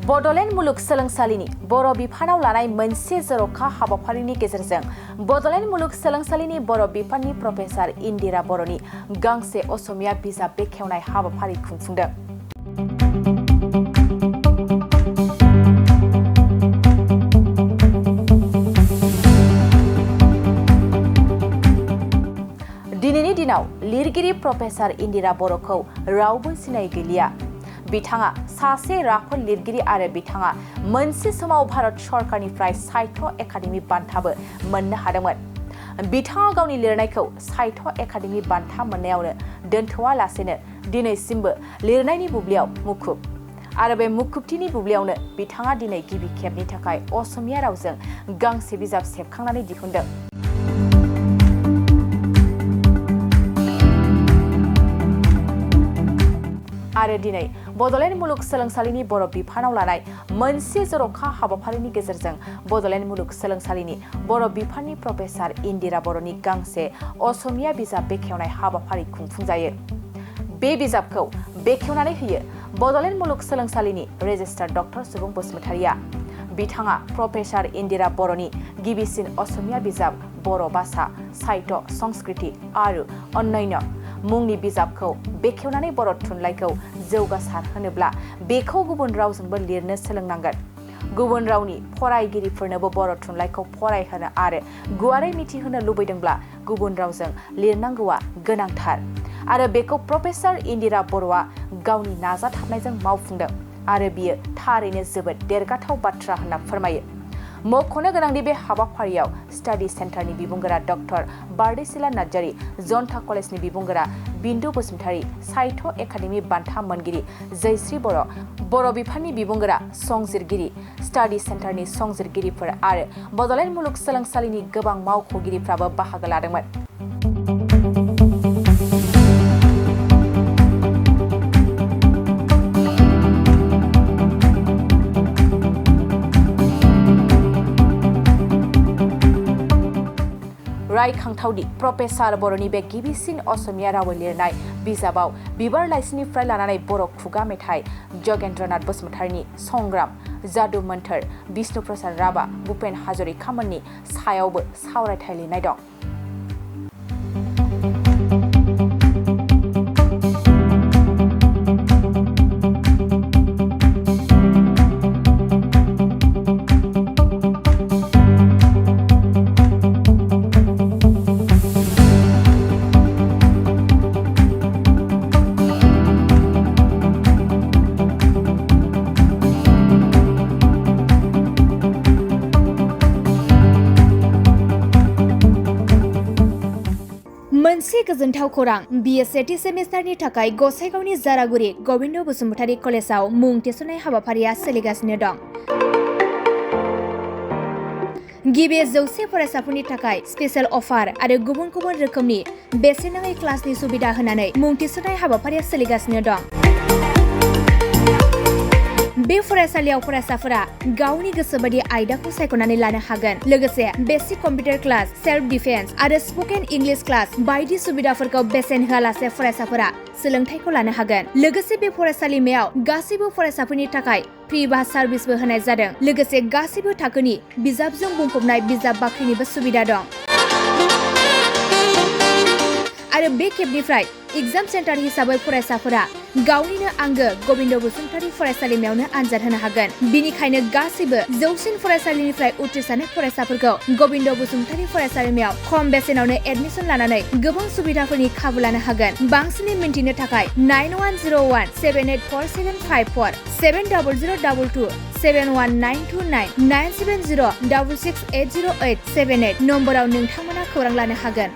बड'ल मुलुगसोलोंसालिनि बर' बिफानाव लानाय मोनसे जर'खा हाबाफारिनि गेजेरजों बड'ल मुलुगसोलोंसालिनि बर' बिफाननि प्रफेसार इन्दिरा बर'नि गांसे असमिया बिजाब बेखेवनाय हाबाफारि खुंफुंदों। दिनैनि दिनाव लिरगिरि प्रफेसार इन्दिरा बर'खौ रावबो सिनाय गैलिया। बिथाङा सासे राफोद लिरगिरि आरो बिथाङा मोनसे समाव भारत सरकारनिफ्राय साहित्य एकाडेमि बान्थाबो मोननो हादोंमोन। बिथाङा गावनि लिरनायखौ साहित्य एकाडेमि बान्था मोननायावनो दोनथ'आलासेनो दिनैसिमबो लिरनायनि बुब्लियाव मुखुब। आरो बे मुखुबथिनि बुब्लियावनो बिथाङा दिनै गिबि खेबनि थाखाय असमिया रावजों गांसे बिजाब सेबखांनानै दिहुनदों। आरो दिनै बड'ल मुलुगसोलोंसालिनि बर' बिफानाव लानाय मोनसे जर'खा हाबाफारिनि गेजेरजों बड'ल मुलुगसोलोंसालिनि बर' बिफाननि प्रफेसार इन्दिरा बर'नि गांसे असमिया बिजाब बेखेवनाय हाबाफारि खुंफुंजायो। बे बिजाबखौ बेखेवनानै होयो बड'ल मुलुगसोलोंसालिनि रेजिस्ट्रार डक्टर सुबुं बसुमतारिया। बिथाङा प्रफेसार इन्दिरा बर'नि गिबिसिन असमिया बिजाब बर' भाषा साहित्य संस्कृति आरो अन्यान्य मुंनि बिजाबखौ बेखेवनानै बर' थुनलाइखौ जौगासार होनोब्ला बेखौ गुबुन रावजोंबो लिरनो सोलोंनांगोन। गुबुन रावनि फरायगिरिफोरनोबो बर' थुनलाइखौ फरायहोनो आरो गुवारै मिथिहोनो लुबैदोंब्ला गुबुन रावजों लिरनांगौआ गोनांथार। आरो बेखौ प्रफेसार इन्दिरा बर'आ गावनि नाजाथाबनायजों मावफुंदों आरो बियो थारैनो जोबोद देरगाथाव बाथ्रा होनना फोरमायो। मख'नो गोनांदि बे हाबाफारियाव स्टाडि सेन्टारनि बिबुंगोरा डक्टर बड'ल नार्जारी, जनता कलेजनि बिबुंगोरा बिन्दु बसुमतारी, साहित्य एकाडेमि बान्था मोनगिरि जयश्री बर' बिफाननि बिबुंगोरा संजिरगिरि, स्टाडि सेन्टारनि संजिरगिरिफोर आरो बड'ल मुलुगसोलोंसालिनि गोबां मावख'गिरिफ्राबो बाहागो लादोंमोन। रायखांथावदि प्रफेसार बर'नि बे गिबिसिन असमिया रावै लिरनाय बिजाबाव बिबार लाइसिनिफ्राय लानानै बर' खुगा मेथाइ, जगेन्द्रनाथ बसुमतारिनि संग्राम, जादु मोन्थोर, बिष्णु प्रसाद राभा, भुपेन हाजरिकामोननि सायावबो सावरायथाइ लिरनाय दं। मोनसे गोजोनथाव खौरां, बिए सेथि सेमिस्टारनि थाखाय गसाइगावनि जारागुरि गबिन्द बसुमतारी कलेजाव मुं थिसननाय हाबाफारिया सोलिगासिनो दं। गिबि 100 फरायसाफोरनि थाखाय स्पेशेल अफार आरो गुबुन गुबुन रोखोमनि बेसेन नाङै क्लासनि सुबिदा होनानै मुं थिसननाय हाबाफारिया सोलिगासिनो दं। बे फरायसालियाव फरायसाफोरा गावनि गोसोबायदि आयदाखौ सायख'नानै लानो हागोन। लोगोसे basic computer class, self defence आरो स्पकेन इंलिश क्लास बायदि सुबिदाफोरखौ बेसेन होआलासे फरायसाफोरा सोलोंथाइखौ लानो हागोन। लोगोसे बे फरायसालिमायाव गासैबो फरायसाफोरनि थाखाय फ्रि बास सार्भिसबो होनाय जादों। लोगोसे गासैबो थाखोनि बिजाबजों बुंफबनाय बिजाब बाख्रिनिबो सुबिदा दं। आरो बे खेबनिफ्राय एग्जाम सेन्टार हिसाबै फरायसाफोरा गावनिनो आंगो गबिन्द बसुमतारी फरायसालिमायावनो आनजाद होनो हागोन। बिनिखायनो गासैबो जौसिन फरायसालिनिफ्राय उथ्रिसारनाय फरायसाफोरखौ गबिन्द बसुमतारी फरायसालिमायाव खम बेसेनावनो एडमिसन लानानै गोबां सुबिदाफोरनि खाबु लानो हागोन। बांसिनै मिन्थिनो थाखाय 9101784754 700022 71929 97066680878 नम्बराव नोंथांमोना खौरां लानो हागोन।